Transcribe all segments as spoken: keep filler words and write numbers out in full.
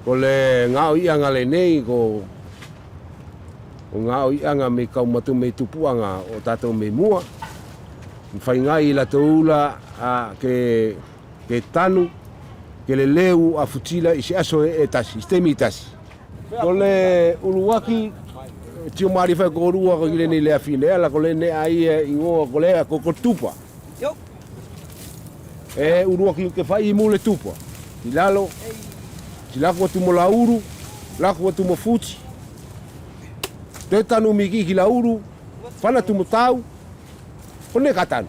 Ko le gaoiʻaga lenei ko, ko gaoiʻaga mei kau matou mei tupuʻaga ʻo tatou mei muʻa. Faigaʻi ʻi latou ula ʻa ke, ke tanu, ke leleu ʻa Futila ʻi se aso ʻe, ʻe tasi, ʻi se temi ʻe tasi. Ko le ʻuluaki, tio mali fai ko ʻolua ko ki lenei le afine, ala ko lenei ʻaia ʻigoa ko lea ko, ko tupa. ʻE ʻuluaki ke fai ʻi muli tupa. ʻI lalo, ti lako atu mo laulu, lako atu mo futi. Te tanu miki ki laulu, fana atu mo tau, ko ne ka tanu.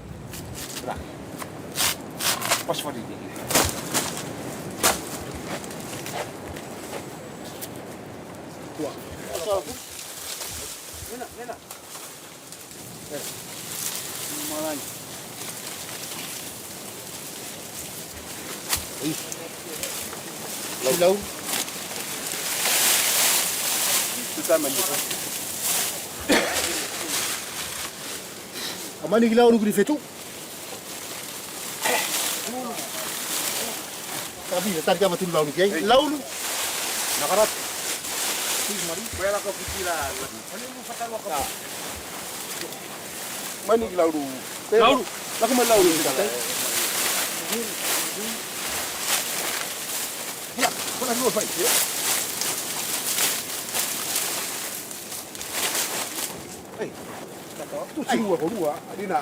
Lau. Amani ki laulu ki fetu. Tabi, tadi kama tulu laulu ki ai. Laulu. Nakarat. Mari. Mani ki laulu. Laulu. Lako mai laulu. Ia, kona lua fai, ia. Ei. Tu tinu ua ko lua, alina.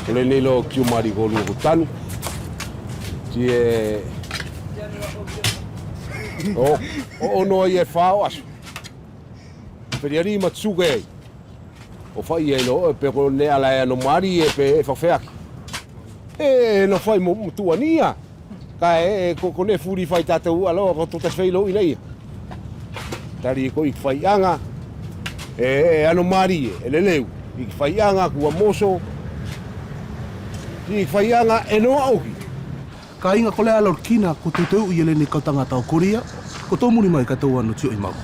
Ko lenei lo kiu mali ko lua ko tanu. Ti ʻe ʻo, ʻo, ʻo ono ai e fa ʻo asu. Peli ali ma tuke ai. ʻO fai ai lo, ʻe pe ko ne ala e ano mali ʻe pe ʻe fafeaki. ʻE, ʻe no fai mo, mo tuania. Kaʻe, ʻe, ko, ko ne fuli fai tatou alo, ko tota fei lo ina ia. Tali ko ʻi faiʻaga. ʻE, ʻe ano mali ʻe, ʻe leleu. ʻI faiʻaga kua moso. ʻI faiʻaga ʻe no aoki. Kaiga ko le alo kina ko teuteuʻi e lenei kau tagata ʻo Kolia, ko tou muli mai ka tou ano tioʻi mau.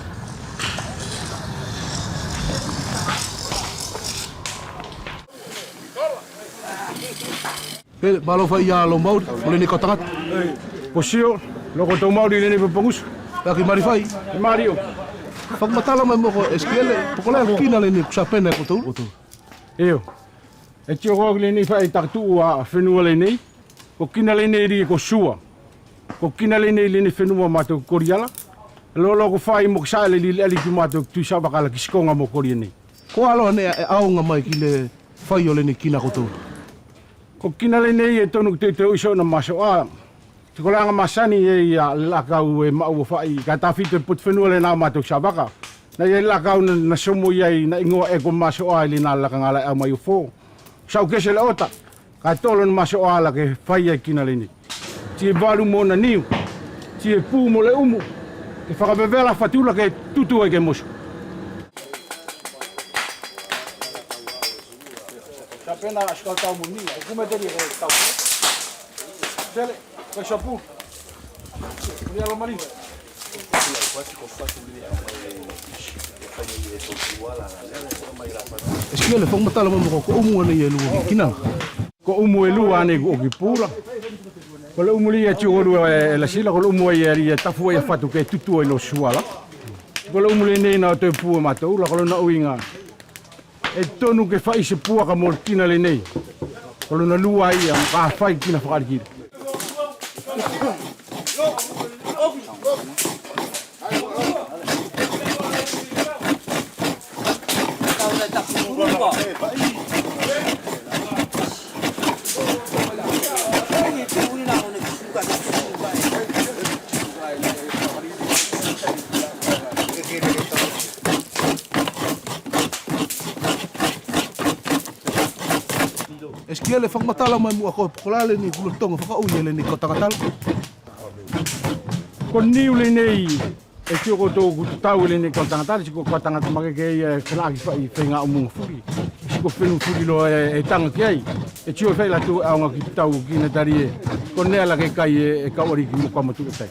Pele, malo fai ia lo mauli, mo lenei kau tagata. Ko sio, lo ko tou mauli lenei papagusu. Ia ki mali fai. Mali ʻo. Fakamatala mai mo ko Esekiele, pe ko le alo kina lenei, ko sapena ko tou. Io. ʻE tio ko lenei fai takatuʻu ʻa fenua lenei. Ko kina lenei li ko Sua. Ko kina lenei lenei fenua matou Koliala. Lolo ko fai mo ko sa le lili ali ki matou tui Savaka la ki sikoga mo Kolia nei. Ko alo ane ʻe ʻaoga mai ki le fai ʻo lenei kina ko tou. Ko kina lenei ʻe tonu ke teuteu ʻi soʻona masoʻa. Ti ko le aga masani ʻe ia le lakau ʻe maʻu ʻo fai ka tafito e potu fenua lena matou Savaka. Na ia le lakau na, na somo ia ina igoa ʻe ko masoʻa ʻi lena lakaga la ʻe ʻaumai ʻo fo. Sau kese le ota. Ka tolo na masoʻa la ke fai ai kina lenei. Ti ʻe valu mo na niu. Ti ʻe pu mo le umu. Ke fakavevela fatula ke tutu ai ke mosu. Tapena askau tau mo ni, kume teli ke tau. Tele, ke sapu. Ni alo mali. Esekiele, fakamatala mai mo ko, ko umu ʻaeni ʻe lua ki kina. Ko umu ʻe lua ʻaeni ko ki pula. Ko le umu lea ʻe tio ko lua ʻe, ʻe lasila, ko le umu ʻaia ʻe tafu ai ʻa fatu ke tutu ai lo Suala. Ko le umu lenei na ʻo toe pua matou la, ko lona uiga. ʻE tonu ke fai se puaka mo le kina lenei. Ko lona lua ia, ka fai kina fakalikili. Esekiele, fakamatala mai muʻa koe, pe ko la lenei kula toga fakaʻui ʻa lenei kau tagata la. Ko niu lenei ʻE tio koutou kua tatau ʻi lenei kau tagata, ʻe tiko kau tagata makeke ia ʻe felaʻaki fai faiga ʻo muga fuli. ʻE tiko fenu fuli loa ʻe, ʻe taga ki ai. ʻE tio fai la tou ʻaoga ki tau kina talie. Ko nea la ke kai ʻe, ʻe kau ʻaliki mo kau matuʻa tai.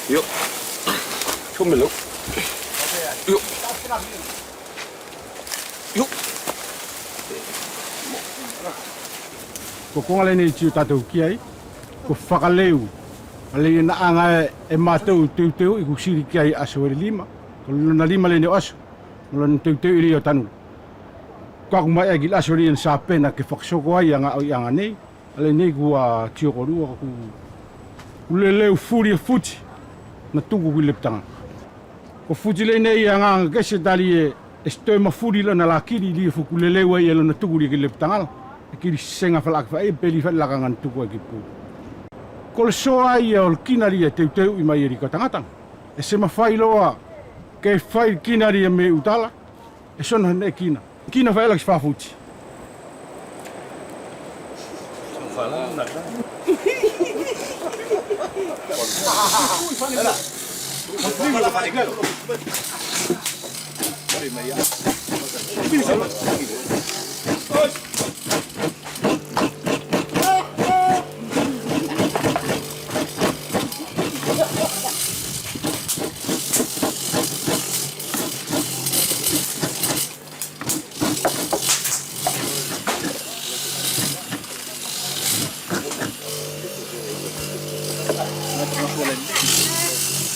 Io. Io. Io. Ko koga lenei ʻe tio tatou ki ai, ko fakaleu. ʻAle ia naʻaga ʻe matou teuteu ʻi ku sili ki ai ʻaso ʻe lima. Ko lona lima lenei ʻo ʻaso. Mo lona teuteu ʻi le ʻo Tanula. Kaku mai ʻaki le ʻaso ʻe lima ʻe sapena ke fakasoko ai aga ʻo ʻi aga nei. ʻAle nei kua tio kolua ku, ku leleu fuli e futi. Na tuku ki le putagala. Ko futi lenei ia agaga kese talie ʻe, ʻe ʻosi toe mafuli lona lakili lia fuku leleu ai ʻe lona tuku lia ki le putagala. ʻE kili sega falaʻaki fai pe li fai lakaga na tuku ai ki pulu. Ko le soa ia ʻo le kina lia teuteu ʻi mai e li kau tagata. ʻE se mafai loa ke fai kina lia me utala. ʻE sono hane kina. Kina fai la ki fafuti.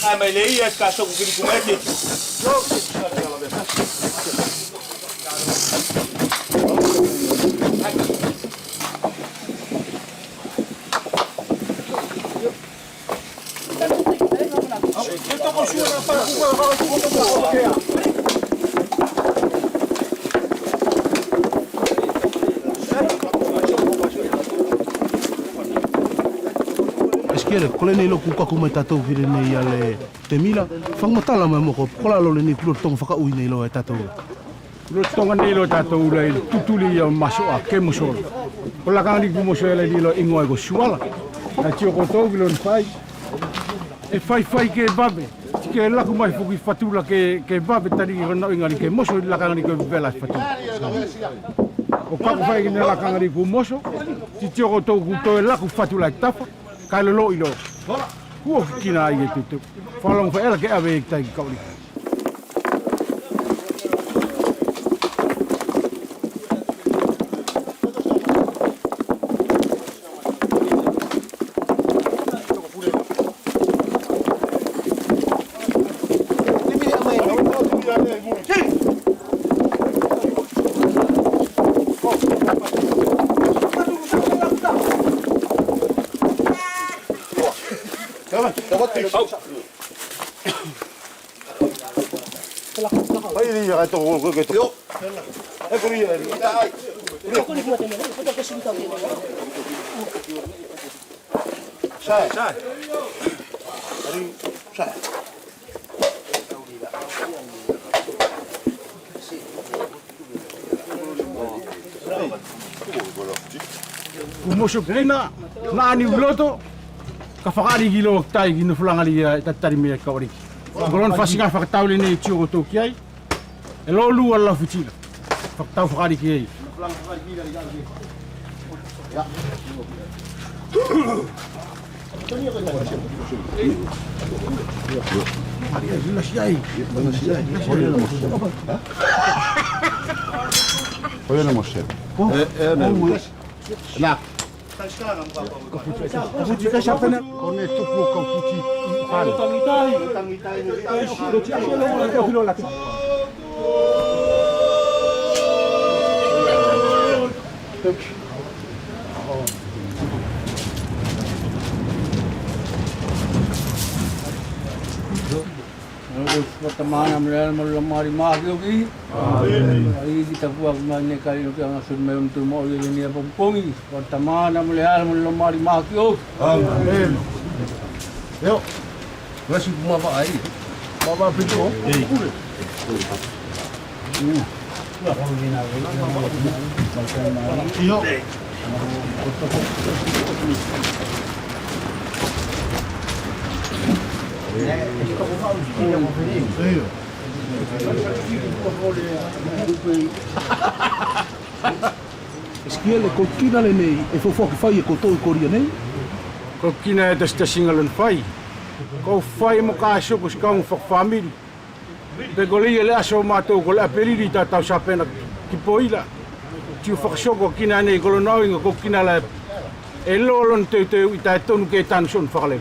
Ai mai le ia ka soku kili kumete. Esekiele, ko lenei loku kaku mai tatou ki lenei ia le temila, fakamatala mai moko, kola lo lenei pulotoga fakaʻui nei loa e tatou. Pulotoga nei loa tatou la ʻi le tutuli ia ʻo masoʻa ke moso. Ko lakaga ni kua moso ia la ʻi loa igoa ko Suala. Na tio kotou ki lona fai. ʻE faifai ke vave. Ti ke laku mai foki fatula ke, ke vave tali ki lona igoa ni ke moso ʻi lakaga ni ko vela fatula. ʻO kaku fai ki lakaga ni kua moso. Ti tio kotou kua toe laku fatula ʻi tafa. Kae lolo ʻi loa. Kua kikina ai e tutu. Fakalogo fai ela ke ʻave e tai ki kauli. Kua moso kina, na ʻani ʻu loto, ka fakaʻaliki loa ki tai ki nofo laga lia ʻe tatali mai e kau ʻaliki. Ko lona fasiga fakatau lenei tio kotou ki ai, ʻe lolua lau fitila. Fakatau fakaʻaliki ai. Tamana mo le alana mo le lomalima ki ʻoki. Amene. Ai ki taku aku mai nei kali no ki aga suli mai ʻo tumu ʻo ia ni a popogi. Tamana mo le alana mo le lomalima ki ʻoki. Amene. Io. Gasi mava ai. Mava piko. Ei. Io. Io. Esekiele, ko kina lenei ʻe foaki fai e kotou ʻi Kolia nei? Ko kina ʻe tasitasiga lona fai. Ko fai mo ka soko si kauga fakafamili. Pe ko le ia le aso matou ko le Apelili tatau sa pena ki Poila. Tiu fakasoko kina nei ko lona ʻuhiga ko kina la ʻe lo lona teuteu ʻi taʻe tonu ke tanu sona fakaleu.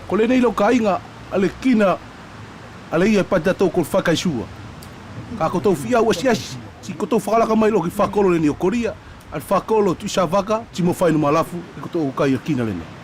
Ko lenei lou kaiga, a le kina, a le ia ʻe pati tatou ko le fakaisua. Ka kotou fia ʻu asiasi, ti kotou fakalaka mai loa ki fakolo lenei ʻo Kolia, a le fakolo Tuʻisavaka, ti mo Fainumalafu, ʻi kotou kai a kina lenei.